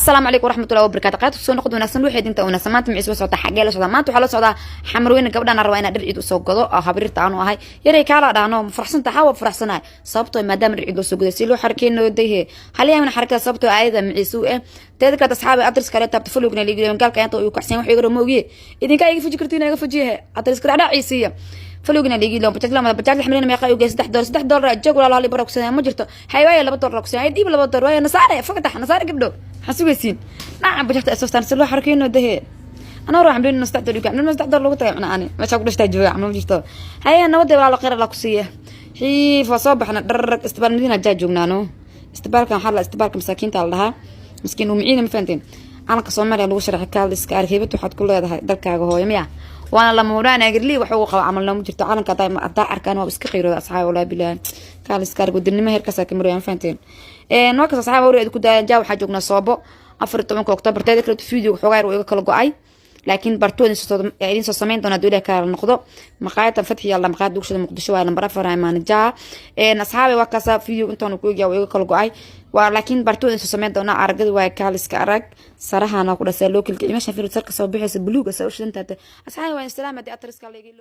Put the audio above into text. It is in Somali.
Asalaamu calaykum waraxmatullahi wabarakaatu. Qaybta soo noqod wanaagsan, waxay dinta wanaagsan. Maanta maciis la socota, xagee la socdaa? Maanta waxaa la socdaa Xamarweyne. Gabdhaan rabaa inaan dhar ciid usoo gado oo habriirta aanu ahay. Yaray kaala dhahno, ma faraxsanta? Xawa faraxsanahay, sababtoo maadaama dhar ciid loo soo goday si loo xarakeyn dayhe halyaamina xarakada, sababtoo aayada maciis u eh. Teeda kale, asxaabi, adres kale taabta, followgna liigiyo gaalka inta uu kacsan wax iga moogiye. Idinka iga fuji kartiin, iga fujiye adres kale dhaciisiya, followgna liigiyo. Bajaaj lama bajaaj xamrina meeqa u geey? $3, $3 joog walaal, hal ibara kusanaya ma jirto. Hay waaye, $2 kusanaya dhiib, $2 waaye. Nasaare fagatax, nasaare gabdho, maxaa sugaysiin? Dhaca bajaajta asoftaan si loo xarakeyno dahe. Anaa ruux xamrina $3 uga xamrina $3 lagu tagay macna ani meesha ku dhashtaa jooga xamrina ma jirto. Haye, nabadda walaal, khayr Allah ku siiya. Xiif waa soo baxna dhararag istibaal Madiina jaa joognaano. Istibaalkan waxaa la istibaalka masaakiinta la dhahaa, miskiin uu miciina, ma fahanteen? Calanka Soomaaliya lagu sharxay, kaaliska arkiibad waxaad ku leedahay dalkaaga hooyo miya, waana lama huraan. Agrli wax ugu qaba camal nooma jirto. Calanka hadaa arkaan waa iska qiirooda, asxaab, walaa bilaahi. Kaaliska arg wadanimo heerkaasaa ka maraya, ma fahanteen? Waa kaas, asxaab, hore ku daaya. Jaa waxaa joognaa Soobo, 14-ka Oktoobar. Teeda kale, video xoogaa yar uu iga kala go-ay, laakiin bartood idin soo samayn doona hadduu Ilaah kaala noqdo. Maqaayada Fatxi Yalla, maqaayada dugshada Muqdisho waa lambar 4 imaanijaa. Asxaabi, waa kaasa video intaan ku eegaya, uu iga kala go-ay waa, laakiin bartood idin soo samayn doona. Aragada waa kaaliska arag sarahana ku dhasay loo kilka meesha fiir sarka soo bixaysa buluuga saa u shidantaate. Asxaabi, waa islaam haddii atriska laga.